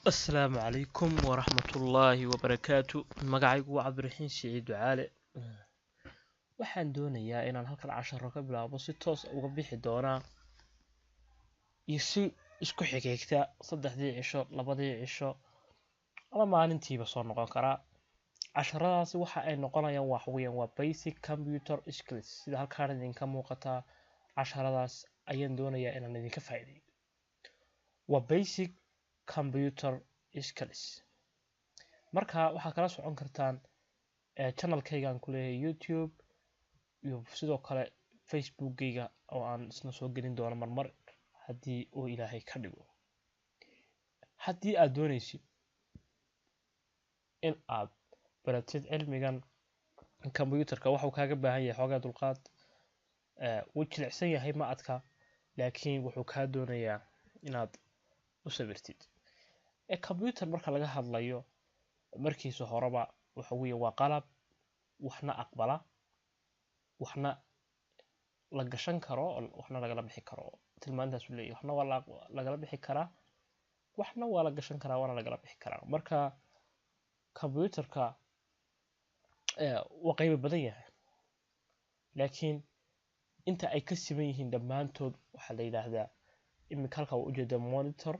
Asalaamu calaykum waraxmatullaahi wabarakaatu. Magacaygu waa Cabdiraxiin Siciid Ducaale. Waxaan doonayaa inaan halkan casharo ka bilaabo, si toos uga bixi doonaa iyo si isku xigxigta, 3dii cisho, 2dii cisho ama maalintiiba soo noqon karaa. Casharadaasi waxa ay noqonayaan waxa weeyaan waa basic computer skills, sida halkaan idinka muuqataa. Casharadaas ayaan doonayaa inaan idinka faa'iideeyo, waa basic computer skills. Marka waxaad kala socon kartaan channelkaygaan ku leeyahay YouTube iyo sidoo kale Facebookkayga oo aan isna soo gelin doono marmar, haddii uu Ilaahay ka dhigo. Haddii aad doonaysid in aad baratid cilmigan computerka, waxuu kaaga baahan yahay xoogaa dulqaad. Wuu jilicsan yahay, ma adka, laakiin wuxuu kaa doonayaa inaad u sabirtid. Computer marka laga hadlayo, markiisa horeba waxa weeye waa qalab waxna aqbala, waxna la gashan karo, waxna lagala bixi karo. Tilmaantaasuu leeyahay: waxna waa lagala bixi karaa, waxna waa la gashan karaa, waana lagala bixi karaa. Marka computerka waa qaybo badan yahay, laakiin inta ay ka siman yihiin dhammaantood waxaa la yidhaahdaa iminka halka waa ujeeda monitor.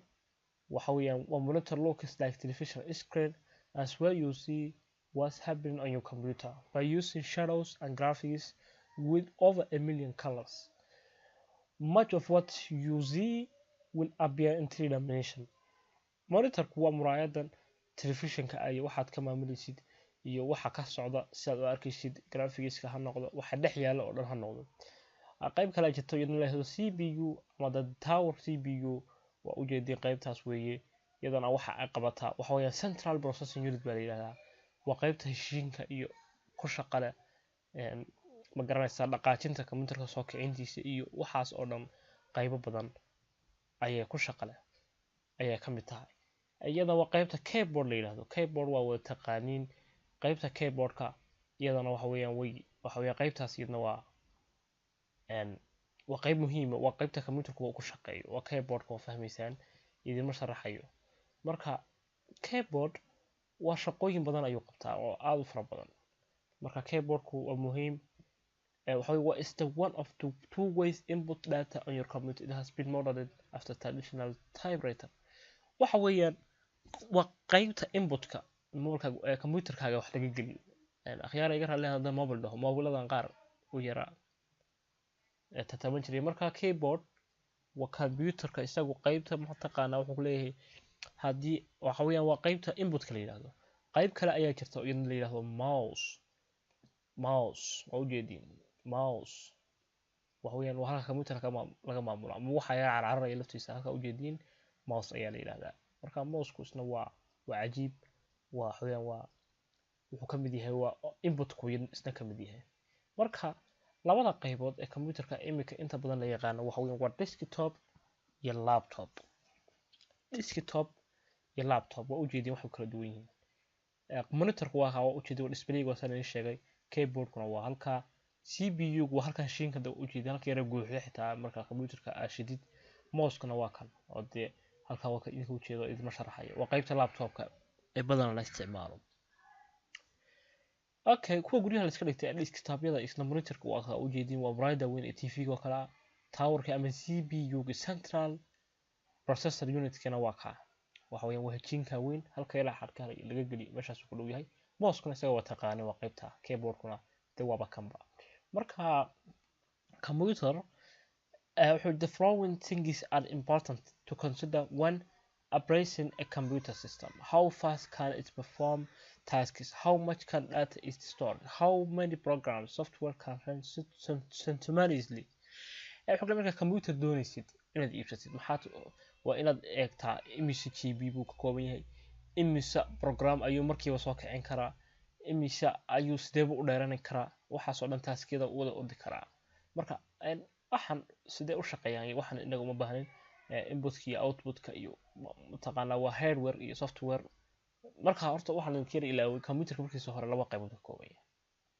Waxa weeyaan waa monitor looks like television screen as well. You see what's happening on your computer by using shadows and graphics with over a million colors. Much of what you see will appear in three dimension. Monitorku waa muraayadan telefishinka ay waxaad ka maamulaysid iyo waxa ka socda si aad u arkaysid, graphicska ha noqdo, waxa dhex yaalla oo dhan ha noqdo. Qayb kale jirto iyadana la yidhahdo CPU ama the tower. CPU waa ujeedin, qaybtaas weeye. Iyadana waxa ay qabataa waxa weeyaan central processing unit baa la yidhahdaa. Waa qaybta heshiinka iyo ku shaqa leh, ma garanaysaa, dhaqaajinta computerka, soo kicintiisa iyo waxaas oo dhan. Qaybo badan ayay ku shaqa leh ayay ka mid tahay. Iyada waa qaybta keyboard la yidhahdo. Keyboard waa wada taqaaniin. Qaybta keyboardka iyadana waxa weeyaan way waxa weeyaan qaybtaas iyadana waa qayb muhiima, waa qaybta computerka uu ku shaqeeyo, waa keyboardka. Waa fahmaysaan, idinma sharaxayo. Marka keyboard waa shaqooyin badan ayuu qabtaa oo aada u fara badan. Marka keyboardku waa muhiim. Waxa waa is the one of the two ways input data on your computer. It has been modeled after traditional typewriter. Waxa weeyaan waa qaybta inputka mobilkaaga ee computerkaaga wax laga geliyo. Akhyaara, iga raalli haddaan mobile dhaho, mobiladan qaar u yaraa tataban jiray. Marka keyboard waa computerka isagu qaybta, mataqaanaa, wuxuu kuleeyahay haddii waxa weeyaan waa qaybta inputka la yidhahdo. Qayb kale ayaa jirta oo iyadana la yidhahdo mouse. Mouse waa ujeediin. Mouse waxa weeyaan waa halka computerka laga maamulo ama waxa ayaa carcararaya laftiisa halka ujeediin, mouse ayaa la yidhahdaa. Marka mouseku isna waa cajiib. Waa waxa weeyaan waa wuxuu ka mid yahay, waa inputku isna ka mid yahay. Marka labada qaybood ee computerka imika inta badan la yaqaano waxa weeyaan waa desktop iyo laptop. Desktop iyo laptop waa ujeediin waxay kala duwan yihiin. Monitorku waa waa ujeedin, waa displayga, waa saan idin sheegay. Keyboardkuna waa halka. CPU waa halka heshiinka da ujeedin, halka yara guuxda xitaa marka computerka aad shidid. Mousekuna waa kan oo dee halka waa ka idinka ujeedo, idinma sharaxayo. Waa qaybta laptopka ee badanaa la isticmaalo. Okay, kuwa guryaha la iska dhigtay desktopyada isla monitorka waa ka ujeedin, waa muraayada weyn ee TV-ga oo kale ah. Towerka ama CPU-ga, central processor unitkana, waa kaa. Waxa weeyaan waa hejinka weyn, halka ilaa xadhkaha laga geliyo meeshaas ku dhow yahay. Mousekuna isaga waa taqaani, waa qaybta. Keyboardkuna dee waaba kanba. Marka computer wuxuu the following things are important to consider when appraising a computer system: how fast can it perform tasks? How much can data is stored? How many programs software can run simultaneously? Wuxuu kale, markaa computer doonaysid inaad iibsatid, maxaad waa inaad eegtaa? Imise GB buu ka kooban yahay? Imise program ayuu markiiba soo kicin karaa? Imise ayuu, sidee buu u dheerani karaa? Waxaas oo dhan taskyada u wada ordi karaa. Marka waxaan sidee u shaqeeyaan, waxaan inaga uma baahnin. Inputka iyo outputka iyo mataqaanaa waa hardware iyo software. Marka horta waxaan idinka yara ilaaway, computerka markiisa hore laba qaybood ka kooban yahay.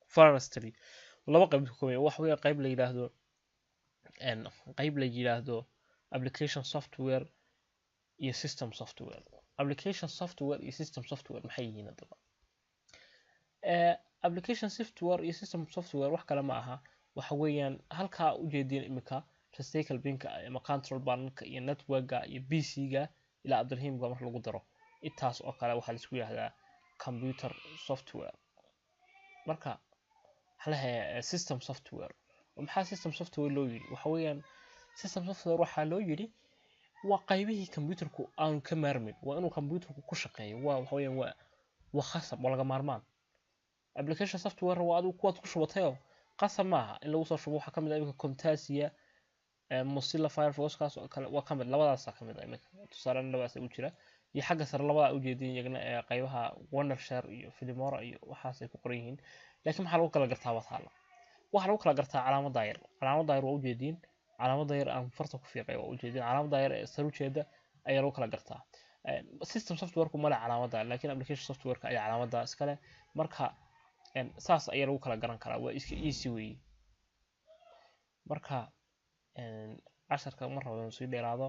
Firstly, laba qaybood ka kooban yahay. Waxa weeye qayb la yidhaahdo application software iyo system software. Application software iyo system software maxay yihiin haddaba? Application software iyo system software wax kale ma aha. Waxa weeyaan halkaa ujeedin imika recycle binka ama control panelka iyo networka iyo PC-ga ilaa Abdulrahimka marka lagu daro, intaas oo kale waxaa laisku yihahdaa computer software. Marka waxaa lahayaa system software. Maxaa system software loo yidhi? Waxa weeyaan system software waxaa loo yidhi waa qaybihii computerku aanu ka maarmin, waa inuu computerku ku shaqeeyo, waa waxa weeyaan waa khasab, waa laga maarmaan. Application software waa adigu kuwaad ku shubatayoo qasab maaha in lagu soo shubo. Waxaa kamid ah iminka Camtasia, Mozilla Firefox, kaas oo kale waa kamid. Labadaasa kamid ah iminka, tusaale labadaas u jira, iyo xagga sare labada ujeedin iyagna ee qaybaha Wondershare iyo Filmora iyo waxaas ay ku qoran yihiin. Laakiin maxaa lagu kala gartaa? Wataala waxaa lagu kala gartaa calaamadda yar. Calaamadda yar waa ujeediin, calaamadda yar aan farta ku fiiqay waa ujeediin, calaamadda yar ee sare ujeeda ayaa lagu kala gartaa. System softwareku male calaamadda, laakiin application softwareka ayaa calaamadda iskale. Marka saas ayaa lagu kala garan karaa, waa iska easy weeye. Marka casharka ma rabo inuu sii dheeraado.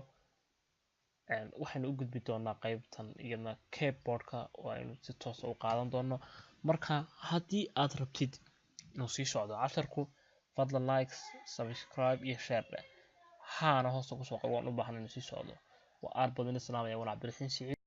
Waxaynu u gudbi doonaa qaybtan iyadna keyboardka oo aynu si toos u qaadan doono. Marka haddii aad rabtid inuu sii socdo casharku, fadlan likes, subscribe iyo share dheh, haana hoosta kusoo qor. Waan u baahan inuu sii socdo. Waa aad badan islaamaya. Waan Cabdiraxiin Siciid.